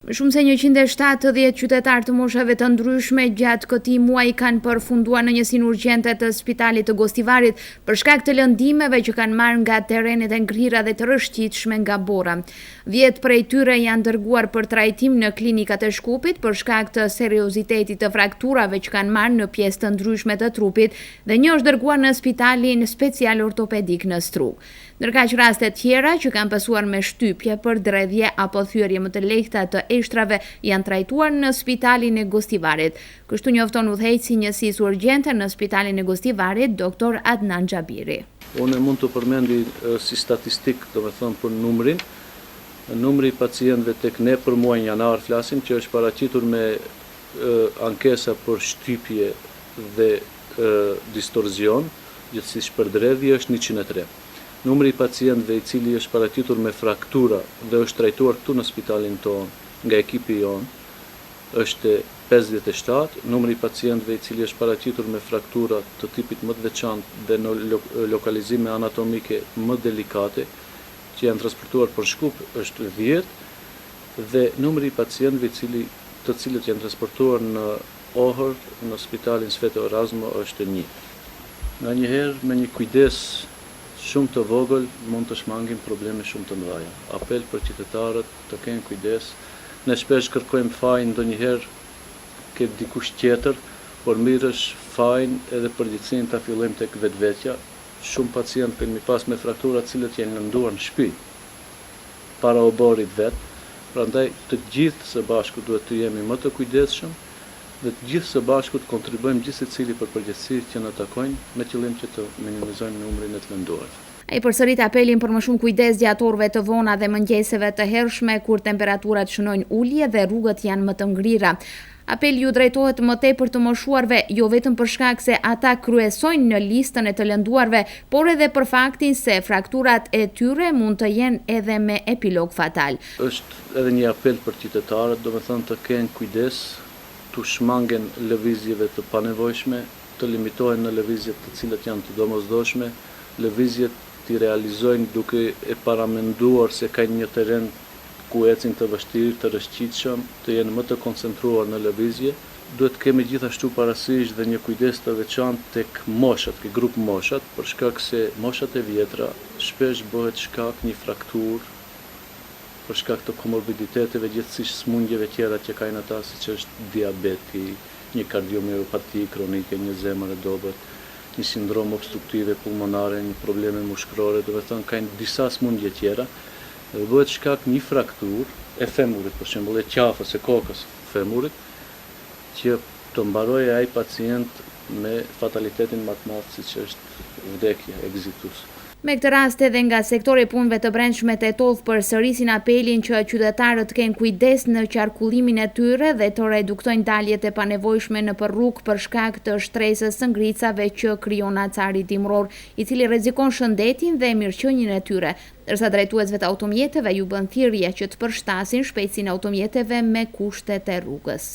Më shumë se 170 qytetarë të moshave të ndryshme gjatë këtij muaji kanë përfunduar në njësinë urgjente të spitalit të Gostivarit për shkak të lëndimeve që kanë marrë nga terrenet e ngrira dhe të rrëshqitshme nga bora. 10 prej tyre janë dërguar për trajtim në klinikat e Shkupit për shkak të seriozitetit të frakturave që kanë marrë në pjesë të ndryshme të trupit dhe një është dërguar në spitalin special ortopedik në Strugë. Ndërkaq raste tjera që kanë pasuar me shtypje, përdredhje apo thyerje më të lehta të eshtrave janë trajtuar në spitalin e Gostivarit. Kështu njofton udhëheqësi i njësisë urgjente në spitalin e Gostivarit, Doktor Adnan Xhabiri. Unë mund të përmendi si statistikë, domethënë për numrin, numri i pacientëve tek ne për muajin janar flasim që është paraqitur me ankesa për shtypje dhe distorzion, gjithsesi shpërdredhje është 103. Numri i pacientëve i cili është paraqitur me fraktura dhe është trajtuar këtu në spitalin tonë nga ekipi jonë është 57, numri i pacientëve i cili është paraqitur me fraktura të tipit më të veçantë dhe në lokalizime anatomike më delikate që janë transportuar për Shkup është 10 dhe numri i pacientëve i cili të cilët janë transportuar në Ohër në spitalin Sveto Erazmo është një. Nganjëherë me një kujdes shumë të vogël mund të shmangim probleme shumë të mëdha. Apel për qytetarët të kenë kujdes. Ne shpesh kërkojmë fajin ndonjëherë ke dikush tjetër, por mirë është fajin edhe përgjegjësinë ta fillojmë tek vetvetja. Shumë pacientë kemi pas me fraktura të cilët janë lënduar në shtëpi, para oborrit vet, prandaj të gjithë së bashku duhet të jemi më të kujdesshëm dhe të gjithë së bashku të kontribuojmë gjithsecili për përgjegjësitë që na takojnë me qëllim që të minimizojmë numrin e të lënduarve. Ai përsërit apelin për më shumë kujdes gjatë orëve të vona dhe mëngjeseve të hershme kur temperaturat shënojnë ulje dhe rrugët janë më të ngrira. Apeli ju drejtohet më tepër të moshuarve, jo vetëm për shkak se ata kryesojnë në listën e të lënduarve, por edhe për faktin se frakturat e tyre mund të jenë edhe me epilog fatal. Është edhe një apel për qytetarët, domethënë të kenë kujdes, t'u shmangen lëvizjeve të panevojshme, të limitohen në lëvizjet të cilat janë të domosdoshme, lëvizjet t'i realizojnë duke e paramenduar se kanë një terren ku ecin të vështirë, të rrëshqitshëm, të jenë më të koncentruar në lëvizje. Duhet të kemi gjithashtu parasysh dhe një kujdes të veçantë tek moshat, ke grup moshat, për shkak se moshat e vjetra shpesh bëhet shkak një frakturë për shkak të komorbiditeteve, gjithsesi sëmundjeve tjera që kanë ata, siç është diabeti, një kardiomiopati kronike, një zemër e dobët, një sindromë obstruktive pulmonare, një probleme mushkërore, domethënë kanë disa sëmundje tjera dhe bëhet shkak një frakturë e femurit, për shembull, e qafës, e kokës femurit, që të mbarojë ai pacient me fatalitetin më të madh siç është vdekja, exitus. Me këtë rast edhe nga sektori i punëve të brendshme Tetovë përsërisin apelin që qytetarët të kenë kujdes në qarkullimin e tyre dhe të reduktojnë daljet e panevojshme nëpër rrugë për shkak të shtresës së ngricave që krijon acari dimëror, i cili rrezikon shëndetin dhe mirëqenien e tyre, ndërsa drejtuesve të automjeteve ju bën thirrje që të përshtasin shpejtësinë e automjeteve me kushtet e rrugës.